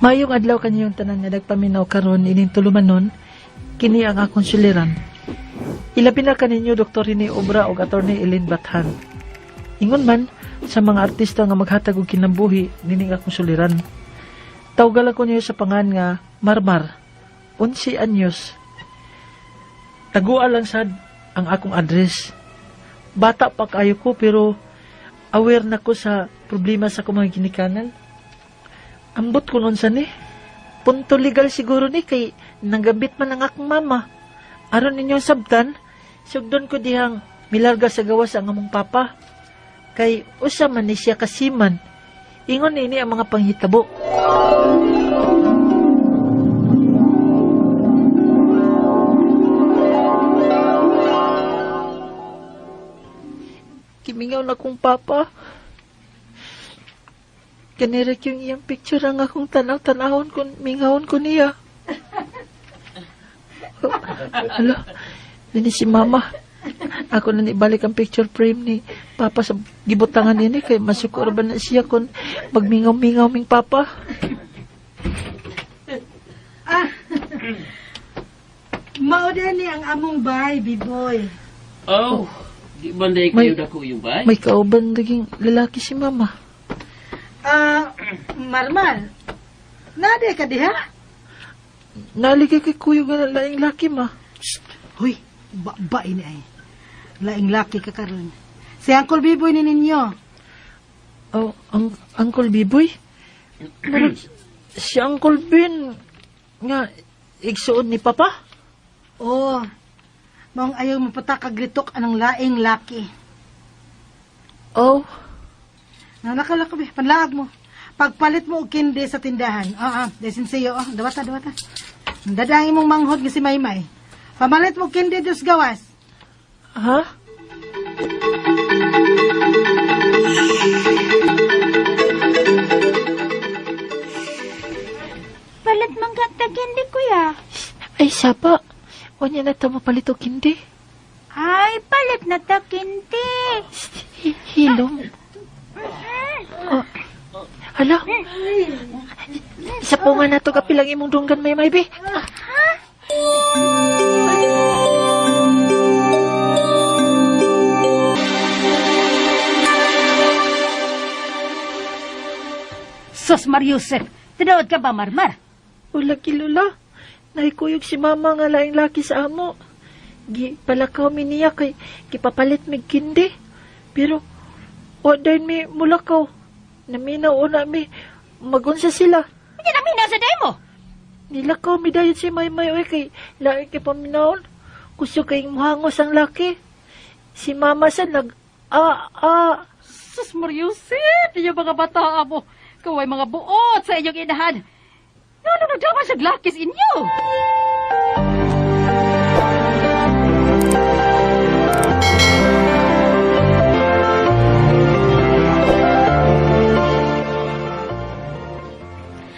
Mayong adlaw kaniyong tanan nga nagpaminaw karon ining tulumanon, kini ang akong suliran. Ilabi na kaninyo Dr. Rene Obra ug Attorney Ellen Bathan. Ingon man sa mga artista nga maghatag og kinabuhi nining akong suliran. Tawgal ako niyo sa pangan nga Marmar, 11 anyos. Tagua lang sad ang akong address. Bata pa kaayo ko pero aware na ko sa problema sa akong mga ginikanan. Ambot ko nun sa ni. Punto legal siguro ni kay nanggabit man ang akong mama. Aron ninyong sabtan, sugdon ko dihang milarga sa gawas ang among papa. Kay usa man ni siya kasiman. Ingon ini ang mga panghitabo. Kimingaw na kong papa. Kanirak yung iyang picture ang akong tanaw-tanahon kung mingahon ko niya. Oh, hala, nini si mama. Ako na nibalik ang picture frame ni papa sa gibutangan nini kay masukor ba na siya kung magmingaw-mingaw ming papa. Ah, mao din ni ang among bay, Biboy. Oh, di ba na kayo dako yung bay? May kauban naging lalaki si mama. Ah, Marmar, nade ka diha? Naligay kay kuyo nga laing laki, ma. Shh! Huy, ba ini ay. Laing laki ka karon. Si Uncle Biboy ni ninyo. Oh, ang Uncle Biboy? Murag, si Uncle Ben nga igsuon ni Papa? Oh, maong ayaw mapatakag litok anang laing laki. Oh. Nakalak ko, panlaag mo. Pagpalit mo og kindi sa tindahan. Oo, desin siyo. Oh, dawata, dawata. Dadangin mong manghod nga si Maymay. Pamalit mo kindi dos gawas. Ha? Palit man ka kindi, kuya. Ay, sapa. O niya na ta mapalit og kindi. Ay, palit na ta kindi. Hilom. Oh. Hala. Sa punga na to kapilang imong dunggan, Maymay, be. Sus Mariusep, tinuod ka ba, Marmar? Wala kilula. Naikuyog si mama nga laing laki sa amo. Gi palakaw mi niya kay kipapalit mig kindi. Pero wa dayon mi mulakaw. Naminaw una mi magunsa sila. Hindi naminaw sa day mo. Nilakaw mi dayon si Maymay oy kay laing kay paminawon. Kusyo kay muhangos ang laki. Si mama sa nag a. Sus Mariusep, inyong mga bata mo. Kaway mga buot sa inyong inahan. Ano nagdaman siya lakis inyo?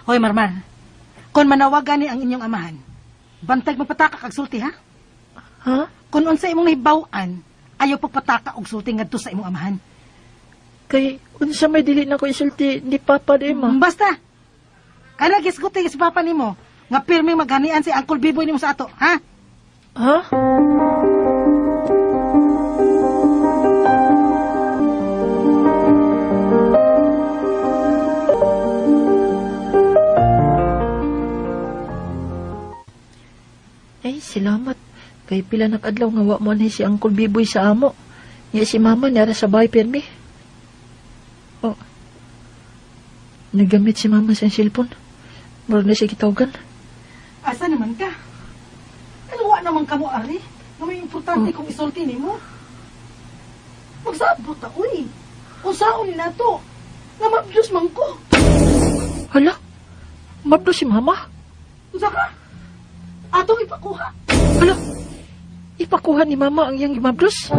Hoy, Marmar. Kung manawagan ni ang inyong amahan, bantag mapataka kag sulti, ha? Ha? Kung unsa imong nahibaw-an, ayaw pagpataka og sulti ngadto sa imong amahan. Kay unsa may dili na ko isulti ni Papa di ma. Basta. Kana gisguti si Papa nimo nga pirmi maghanian si Uncle Biboy nimo sa ato, ha? Ha? Ay, salamat. Kay pila nakadlaw nga wa mo ni si Uncle Biboy sa amo. Nga si Mama niara sa bahay pirmi. Oh. Nagamit si Mama sa cellphone. Murag na siya gitawagan. Asa naman ka? Ano wa naman ka mo, Ari? Nga may importante kong isulti nimo. Magsabot ta, uy. Unsaon ni nato? Nga mabdos man ko. Hala? Mabdos si Mama? Unsa ka? Atong ipakuha. Hala? Ipakuha ni Mama ang iyang gimabdos?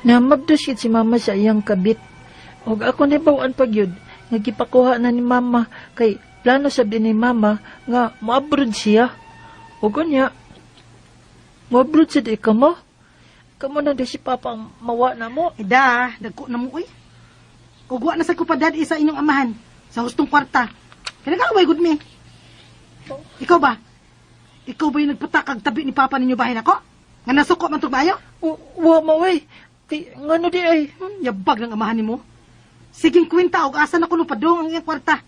Namabdos yun si Mama sa iyang kabit. Og ako nabawan pag yun, nga gipakuha na ni Mama kay Plano sabi ni mama nga moabroad siya. O gunya, moabroad siya di ka mo. Kamo na di si papa ang mawa na mo. Ida, dagko na mo, uy. Ug wa na sa kupadad isa inyong amahan sa hustong kwarta. Kaya nag-away gud mi. Ikaw ba? Ikaw ba yung nagpatakag tabi ni papa ninyo bahin ako? Nga nasuko man tong maayo? Wa ma, uy. Kay, ngano di ay? Yabag ng amahan nimo. Siging kwenta og asa na kuno padung ang iyang kwarta.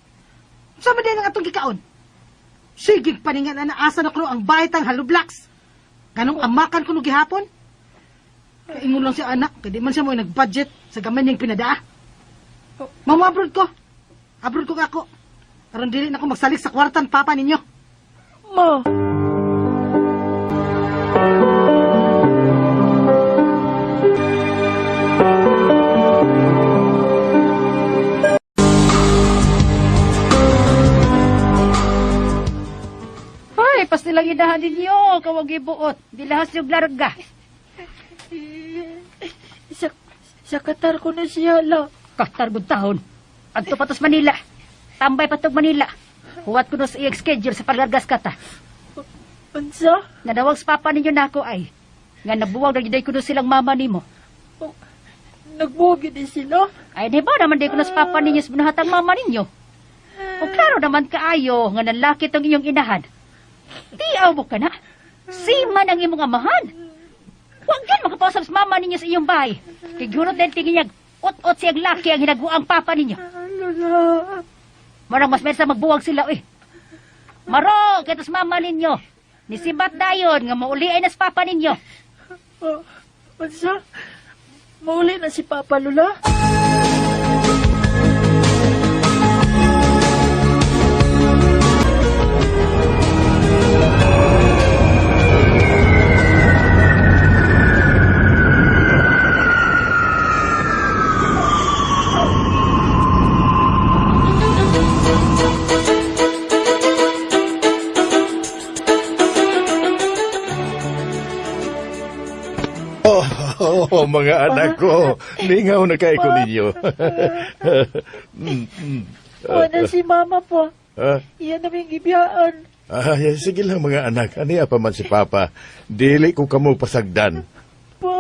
Sa man din ang atong gikaon? Siging paningan na asa na kuno ang baitang hollow blocks. Ganong amakan kuno gihapon? Kaingon lang siya anak, kay di man siya mo nag-budget sa gamay niyang pinadaa. Mama, abroad ko. Abroad ko kako. Aron dili na ko magsalik sa kwartan papa ninyo. Ma. Ay, pastilang inahan ninyo, kawag ibuot. Dilahas yung larga. Sa Qatar ko na siya, la. Qatar gud taon. Adto pa tos Manila. Tambay pa tog Manila. Huwat ko no sa iyang schedule sa paglargas kata. Unsa? Nanawag sa papa ninyo nako ay. Nga nabuwag na gyud kuno silang mama nimo. Oh, nagbuwag yun sila. Ay, di ba naman di kuno sa papa ninyo sa bunahatang mama ninyo? O klaro naman kaayo nga nanlaki tong inyong inahan. Tiaw mo ka na. Sima ng imong amahan. Huwag yan makapausap sa mama ninyo sa iyong bahay. Kay gihunot din tingin niya, ut-ut siyang laki ang hinaguang papa ninyo. Lola. Marang mas mersa magbuwag sila, eh. Maro, kaya mama ninyo. Nisibat dayon nga mauli ay nas papa ninyo. Oh, unsa? Mauli na si Papa, Lola? Oh, mga anak ko, lingaw na kay ko ninyo. Wala si Mama po. Ah, Iyan na may gibiyaan. Sige lang mga anak, aniya pa man si Papa. Dili ko kamo pasagdan. Po.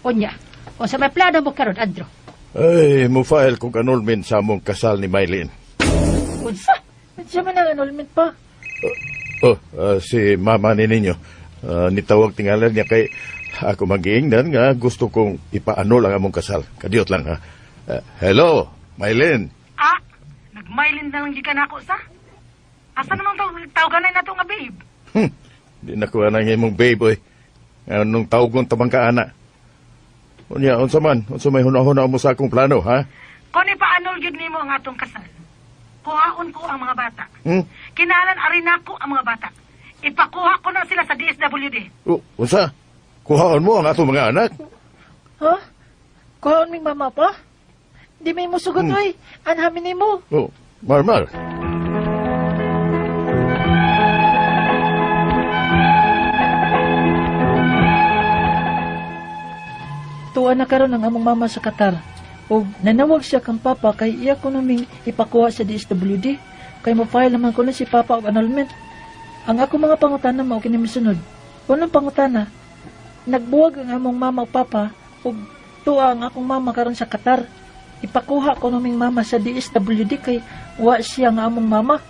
Unya, o sa may plano mo karon, Andrew. Ay, mo-file kong annulment sa among kasal ni Mylene. Unsa? Unsa man ang annulment pa? Oh, si mama ni ninyo. Nitawag tingalan niya kay ako magiingnan nga gusto kong ipa-annul ang among kasal. Kadiyot lang ha. Hello, Mylene. Ah, nagmailin na lang gikan ako sa. Asa namang tawganay na to nga babe? Di nakuha na ang imong babe, oy. Anong tawagon tabang ka, ana? Unya, unsa man? Unsa may hunahuna mo sa akong plano, ha? Kung ipa-annul gyud nimo ang atong kasal, kuhaon ko ang mga bata. Hmm? Kinalan ari nako ang mga bata. Ipakuha ko na sila sa DSWD. Oh, unsa? Kuhaon mo ang atong mga anak? Ha? Kuhaon ming mama pa? Di may musugot, oy. Anhamin nimo. Oh, Marmar. Tuwa na karon ang among mama sa Qatar. Og nanawag siya kang papa kay iya ko naming ipakuha sa DSWD. Kay mo-file naman ko na si papa og annulment. Ang ako mga pangutana mao kini misunod. Unang pangutana, nagbuwag ang among mama ug papa ug tuwa ang akong mama karon sa Qatar. Ipakuha ko naming mama sa DSWD kay wa siya nga among mama.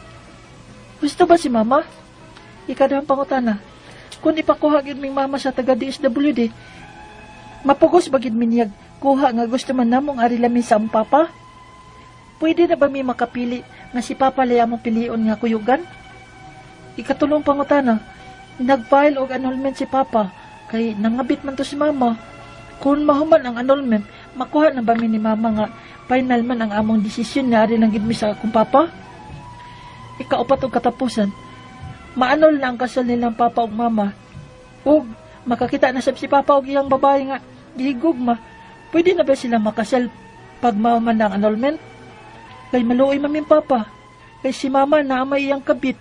Gusto ba si mama? Ikadahang pangutana, kung ipakuha gyud ming mama sa taga DSWD, mapugos ba gyud mi niyag kuha nga gusto man namong ari lami sa among papa? Pwede na ba mi makapili nga si papa lay among pilion nga kuyugan? Ikatulong pangutana, nag-file og annulment si papa kay nangabit man to si mama. Kung mahuman ang annulment, makuha na ba mi ni mama nga final man ang among desisyon nga ari lang gid mi sa akong papa? Ikaupat og katapusan, maanol na ang kasal nilang papa ug mama. Ug makakita na sab si papa og iyang babae nga gihigugma, pwede na ba sila makasal pag mahuman na ang annulment? Kay maluoy man ming papa, kay si mama na may iyang kabit.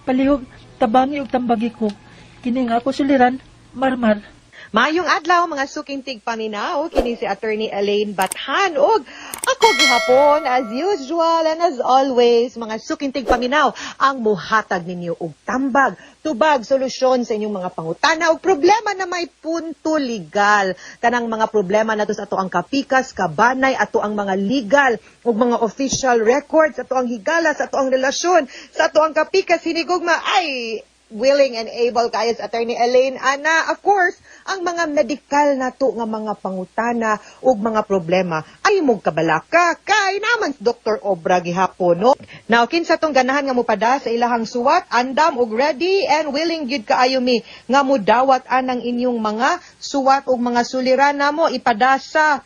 Palihog, Tabangi og tambagi ko. Kini nga ako suliran, Marmar. Maayong adlaw, mga suking tigpaminaw, kini si Attorney Elaine Bathan ug ako gihapon, as usual and as always, mga suking tigpaminaw, ang muhatag ninyo og tambag, tubag, solusyon sa inyong mga pangutana og problema na may punto legal. Kanang mga problema nato sa ato ang kapikas, kabanay, ato ang mga legal ug mga official records, ato ang higala, sa ato ang relasyon, sa ato ang kapikas hinigugma, ay willing and able kaayo sa Attorney Elaine ana. Of course, ang mga medical nato nga mga pangutana ug mga problema ay mog kabalaka kay naman si Dr. Obra gihapon, no? Now, kinsa tong ganahan nga mopada sa ilahang suwat, andam ug ready and willing gyud kaayo mi nga mudawat anang inyong mga suwat ug mga suliran namo, ipada sa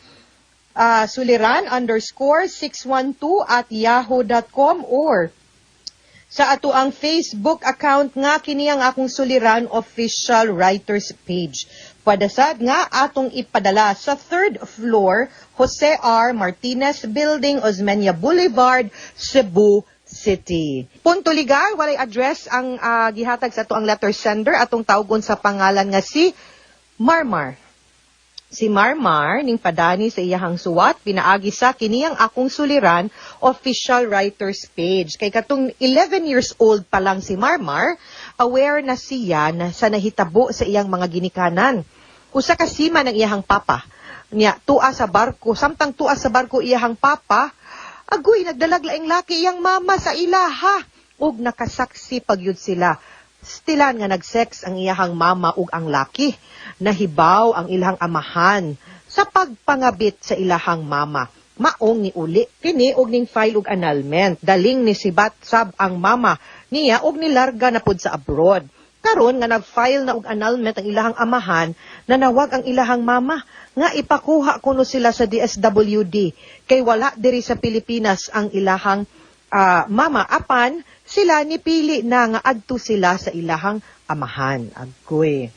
suliran_612@yahoo.com or sa ato ang Facebook account nga kini ang Akong Suliran Official Writers Page. Pwede sad nga atong ipadala sa third floor, Jose R. Martinez Building, Osmeña Boulevard, Cebu City. Punto legal, walay address ang gihatag sa ato ang letter sender, atong tawgon sa pangalan nga si Marmar. Si Marmar ning padani sa iyahang suwat pinaagi sa kiniyang Akong Suliran Official Writers Page. Kay katong 11 years old pa lang si Marmar, aware na siya na sa nahitabo sa iyang mga ginikanan. Usa ka seaman ang iyahang papa. Nya tua sa barko, samtang tua sa barko iyahang papa, agoy, nagdalag laing laki iyang mama sa ilaha ug nakasaksi pagyud sila. Stilan nga nagsex ang iyahang mama ug ang laki. Nahibaw ang ilahang amahan sa pagpangabit sa ilahang mama. Maong niuli kini og ning file og annulment. Daling ni sibat sab ang mama niya og nilarga na pud sa abroad. Karon nga nag-file na og annulment ang ilahang amahan, nanawag ang ilahang mama nga ipakuha kuno sila sa DSWD kay wala diri sa Pilipinas ang ilahang mama, apan sila nipili na nga adto sila sa ilahang amahan. Agoy.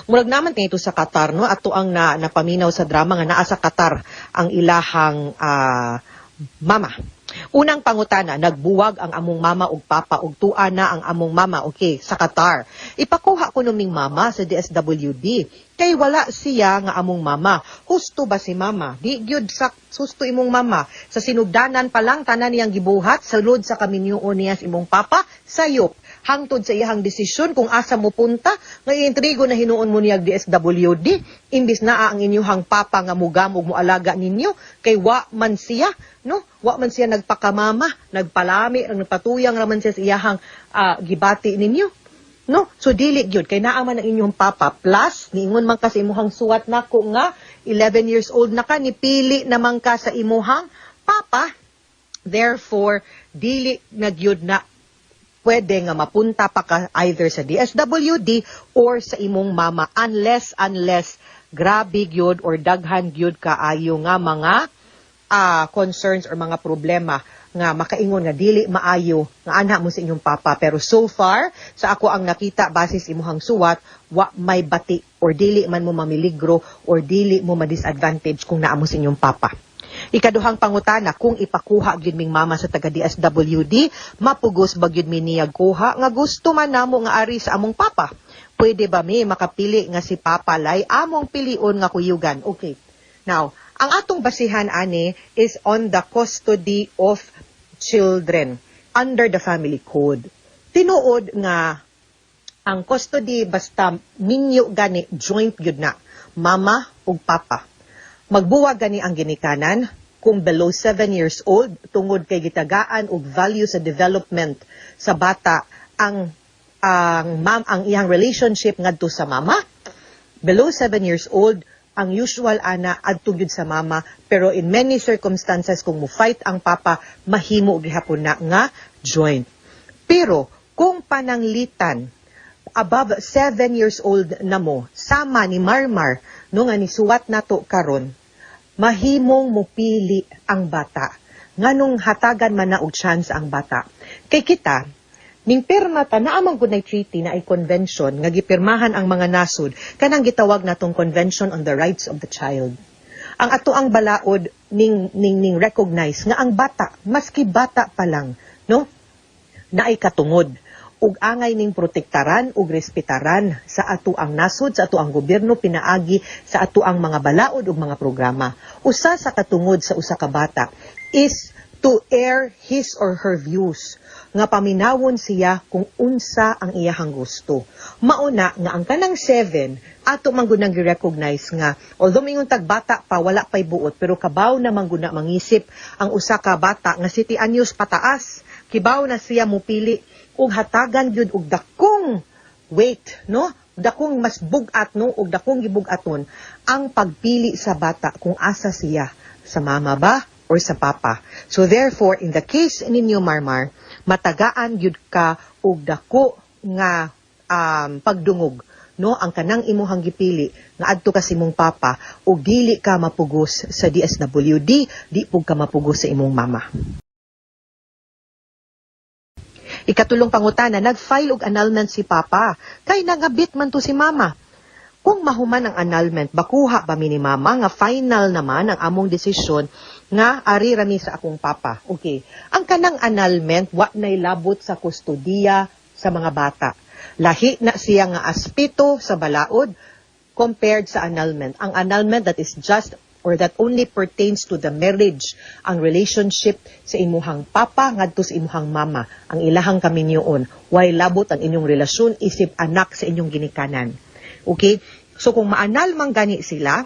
Murag naman kay ito sa Qatar, no? Ato ang na, napaminaw sa drama nga naa sa Qatar ang ilahang mama. Unang pangutana, nagbuwag ang among mama ug papa ug tua na ang among mama, okay, sa Qatar. Ipakuha ko ming mama sa DSWD kay wala siya nga among mama. Husto ba si mama? Di gyud sa husto imong mama. Sa sinugdanan pa lang, tanan niyang gibuhat, sulod sa kaminyuon niya sa imong papa, sayop hangtod sa iyang desisyon kung asa mo punta, nga intrigo na hinuon mo niyag DSWD imbis naa ang inyuhang papa nga mugamog, mo alaga ninyo, kay wa man siya, no? Wa man siya nagpakamama, nagpalami, ang nagpatuyang raman siya sa iyahang gibati ninyo, no? So dili gyud kay naa man ang inyong papa. Plus, niingon man ka sa imuhang suwat nako nga 11 years old na ka, nipili naman ka sa imuhang papa. Therefore, dili na gyud na pwede nga mapunta pa ka either sa DSWD or sa imong mama unless grabe gyud or daghan gyud kaayo nga mga concerns or mga problema nga makaingon nga dili maayo nga anha mo sa inyong papa. Pero so far, sa ako ang nakita basis imuhang suwat, wa may bati or dili man mo mamiligro or dili mo ma-disadvantage kung naa mo sa inyong papa. Ikaduhang pangutana, kung ipakuha gyud ming mama sa taga DSWD, mapugos ba gyud mi niyag kuha nga gusto man namo nga ari sa among papa? Pwede ba mi makapili nga si papa lay among pilion nga kuyugan? Okay. Now, ang atong basihan ani is on the custody of children under the family code. Tinuod nga ang custody basta minyo gani, joint gyud na mama ug papa. Magbuwag gani ang ginikanan kung below 7 years old tungod kay gitagaan og value sa development sa bata ang mam ang iyang relationship ngadto sa mama. Below 7 years old, ang usual ana adto gyud sa mama, pero in many circumstances, kung mo fight ang papa, mahimo gihapon na nga joint. Pero kung pananglitan above 7 years old na mo, sama ni Marmar, no, nga nisuwat nato karon, mahimong mupili ang bata. Nganong hatagan man na og chance ang bata? Kay kita ning pirma ta, naa man gud nay treaty na ay convention nga gipirmahan ang mga nasod, kanang gitawag natong Convention on the Rights of the Child. Ang ato ang balaod ning recognize nga ang bata, maski bata pa lang, no, naay katungod. Ug angay ning protektaran ug respetaran sa ato ang nasod, sa ato ang gobyerno, pinaagi sa ato ang mga balaod ug mga programa. Usa sa katungod sa usa ka bata is to air his or her views, nga paminawon siya kung unsa ang iyahang gusto. Mauna nga ang kanang 7, ato man gud nang gi-recognize nga although mingon tag bata pa, wala pay buot, pero kabaw na man gud na mangisip ang usa ka bata nga 7 anyos pataas. Kibaw na siya mupili ug hatagan gyud og dakong weight, no, dakong mas bug-at, no, ug dakong gibug-aton ang pagpili sa bata kung asa siya, sa mama ba or sa papa. So therefore, in the case ninyo, Marmar, matagaan gyud ka og dako nga pagdungog, no, ang kanang imuhang gipili nga adto ka sa imong papa ug dili ka mapugos sa DSWD, di pug ka mapugos sa imong mama. Ikatulong pangutana, nag-file og annulment si papa kay nangabit man to si mama. Kung mahuman ang annulment, bakuha ba mi ni mama nga final naman ang among desisyon nga ari rami sa akong papa? Okay. Ang kanang annulment, wa nay labot sa kustodiya sa mga bata. Lahi na siya nga aspeto sa balaod compared sa annulment. Ang annulment, that is just or that only pertains to the marriage, ang relationship sa imuhang papa ngadto sa imuhang mama, ang ilahang kaminyoon. Way labot ang inyong relasyon isip anak sa inyong ginikanan. Okay? So kung ma-annul man gani sila,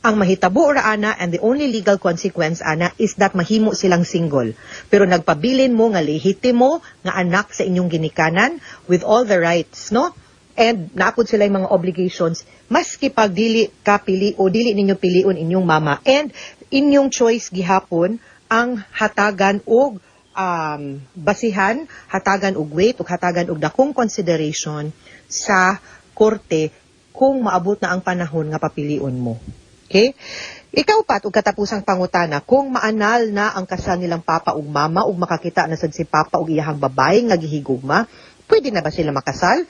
ang mahitabo ra ana and the only legal consequence ana is that mahimo silang single. Pero nagpabilin mo nga lehitimo nga anak sa inyong ginikanan with all the rights, no? And naa pod sila yung mga obligations maski pag dili ka pili o dili ninyo pilion inyong mama, and inyong choice gihapon ang hatagan og basihan, hatagan og weight ug hatagan og dakong consideration sa korte kung maabot na ang panahon nga papilion mo. Okay? Ikaupat ug katapusang pangutana, kung ma-annul na ang kasal nilang papa ug mama ug makakita na sad si papa og iyahang babae nga gihigugma, pwede na ba sila makasal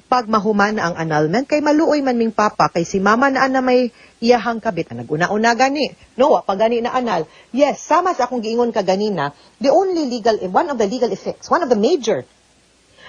pag mahuman na ang annulment, kay maluoy man ming papa kay si mama na ana may iyahang kabit? Ah, naguna-una gani, no, wa pa gani na annul. Yes, sama sa akong giingon kaganina, the only legal one of the legal effects, one of the major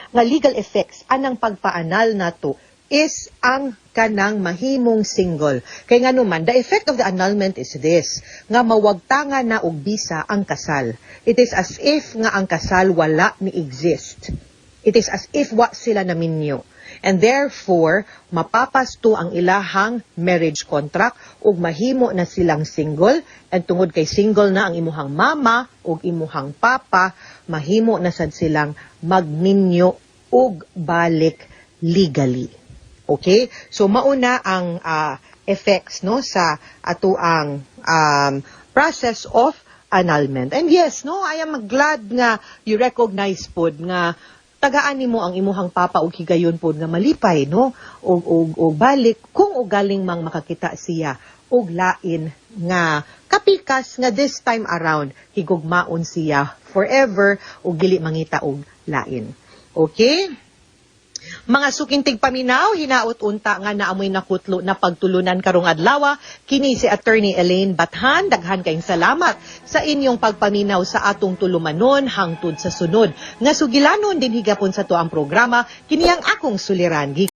nga legal effects anang pagpa-annul nato is ang kanang mahimong single. Kay ngano man, the effect of the annulment is this, nga mawagtanga na og bisa ang kasal. It is as if nga ang kasal wala ni exist. It is as if wa sila naminyo. And therefore, mapapasto ang ilahang marriage contract ug mahimo na silang single, and tungod kay single na ang imuhang mama ug imuhang papa, mahimo na sad silang magminyo ug balik legally. Okay? So mauna ang effects, no, sa ato ang process of annulment. And yes, no, I am glad nga you recognize pod nga tagaan nimo ang imuhang papa og higayon pod nga malipay, no, og balik kung ugaling mang makakita siya og lain nga kapikas nga this time around higugmaon siya forever ug dili mangita og lain. Okay? Mga suking tigpaminaw, hinaot unta nga naamoy nakutlo na pagtulunan karong adlaw. Kini si Attorney Elaine Bathan. Daghan kayong salamat sa inyong pagpaminaw sa atong tulumanon hangtod sa sunod nga sugilanon dinhi gapon sa atuang programa, kini ang Akong Suliran.